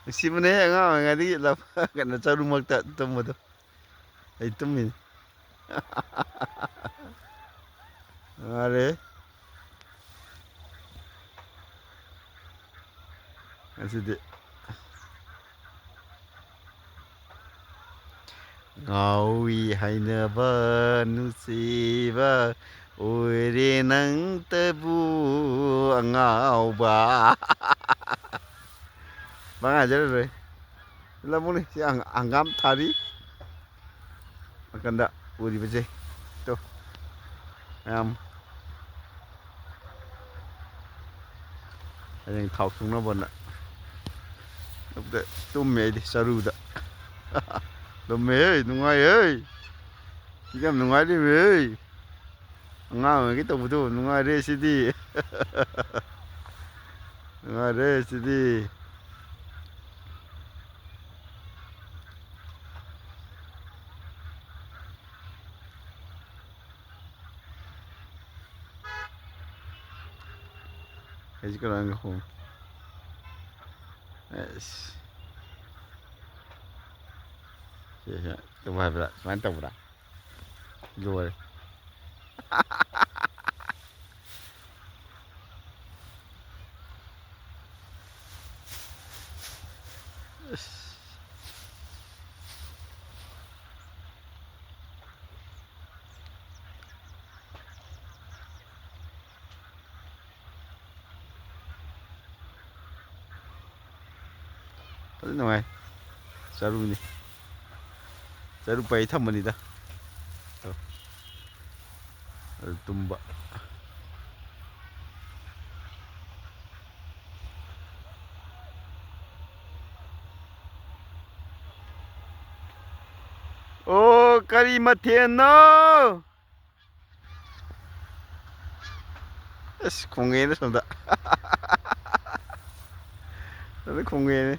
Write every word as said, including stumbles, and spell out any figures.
ꯅꯨꯡꯁꯤꯕꯅꯦ, ꯑꯉꯥꯡ ꯑꯣꯏꯔꯤꯉꯩꯗꯒꯤ ꯂꯝ-, ꯀꯩꯅꯣ, ꯆꯔꯨ ꯃꯔꯛꯇ ꯇꯨꯝꯕꯗꯣ꯫ ꯑꯩ ꯇꯨꯝꯃꯤꯅꯤ꯫ ꯅꯨꯡꯉꯥꯏꯔꯦ꯫ ꯉꯁꯤꯗꯤ ꯉꯥꯎꯏ ꯍꯥꯏꯅꯕ ꯅꯨꯡꯁꯤꯕ ꯑꯣꯏꯔꯦ ꯅꯪꯇꯕꯨ ꯑꯉꯥꯎꯕ꯫ ꯃꯉꯥ ꯍꯥꯏꯖꯔꯔꯣꯏ꯫ ꯂꯧꯕꯨꯛꯅꯤ꯫ ꯁꯤ ꯍꯪ-, ꯍꯪꯒꯥꯝ ꯊꯥꯔꯤ꯫ ꯅꯥꯀꯟꯗ ꯎꯔꯤꯕꯁꯦ꯫ ꯇꯣ꯫ ꯃꯌꯥꯝ꯫ ꯍꯌꯦꯡ ꯊꯥꯎ ꯁꯨꯡꯅꯕꯅ꯫ ꯑꯗꯨꯗ ꯇꯨꯝꯃꯦ ꯑꯩꯗꯤ ꯆꯔꯨꯗ꯫ ꯇꯨꯝꯃꯦꯍꯦ, ꯅꯨꯡꯉꯥꯏꯍꯦ꯫ ꯁꯤꯗꯤ ꯌꯥꯝ ꯅꯨꯡꯉꯥꯏꯔꯤꯃꯦꯍꯦ꯫ ꯑꯉꯥꯡ ꯑꯣꯏꯔꯤꯉꯩꯒꯤ ꯇꯧꯕꯗꯣ ꯅꯨꯡꯉꯥꯏꯔꯦ ꯁꯤꯗꯤ꯫ ꯅꯨꯡꯉꯥꯏꯔꯦ ꯁꯤꯗꯤ꯫ ꯑꯩꯁꯦ ꯀꯅꯥꯒ ꯍꯣꯡ-, ꯑꯁ꯫ ꯁꯤ, ꯁꯤ, ꯇꯧꯕ ꯍꯥꯏꯕ꯭ꯔꯥ? ꯁꯨꯃꯥꯏꯅ ꯇꯧꯕ꯭ꯔꯥ? ꯂꯣꯏꯔꯦ꯫ ꯑꯁ꯫ ꯐꯖꯅ ꯅꯨꯡꯉꯥꯏ꯫ ꯆꯔꯨꯅꯤ꯫ ꯆꯔꯨ ꯄꯩ ꯊꯝꯕꯅꯤꯗ꯫ ꯑꯗꯨ ꯇꯨꯝꯕ꯫ ꯑꯣ, ꯀꯔꯤ ꯃꯊꯦꯜꯅꯣ? ꯑꯁ, ꯈꯣꯡꯉꯦꯅꯦ ꯁꯣꯝꯗ꯫ ꯁꯣꯝꯗ ꯈꯣꯡꯉꯦꯅꯦ꯫